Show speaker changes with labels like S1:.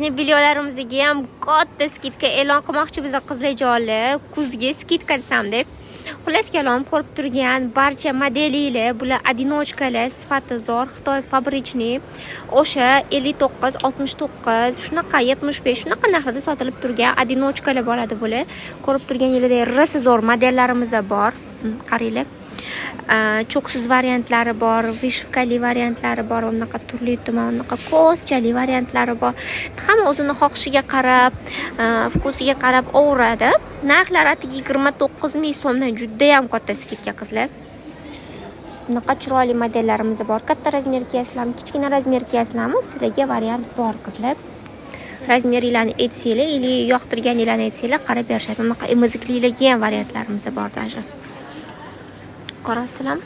S1: Нижний бельё larimizga ham katta скидка e'lon qilmoqchi biz, qizlarjonlar, kuzgi скидка desam deb. Xullas kalom, ko'rib turgan barcha modelinglar bular одиночка lar, sifati zo'r, Xitoy фабричный, o'sha 59, 69, shunaqa 75, shunaqa narxlarda sotilib turgan одиночка lar bo'ladi bular. Ko'rib turganinglardek, rosa zo'r modellarimiz bor. Qaranglar, cho'ksiz variantlari bor, вышивка li variantlari bor, bunaqa turli tuman, bunaqa ko'zchali variantlari bor. Hamma o'zini xohishiga qarab, вкус iga qarab ovuradi. Narxlari atigi 29 000 so'mdan, judayam katta скидка, qizlar. Bunaqa chiroyli modellarimiz bor. Katta размер kiyasizlarmi, kichkina размер kiyasizlarmi, sizlarga variant bor, qizlar. Размер inglarni aytsanglar или yoqtirganinglarni aytsanglar, qarab berishadi. Bunaqa emiziklilarga ham variantlarimiz bor даже. Ko'rasizlarmi?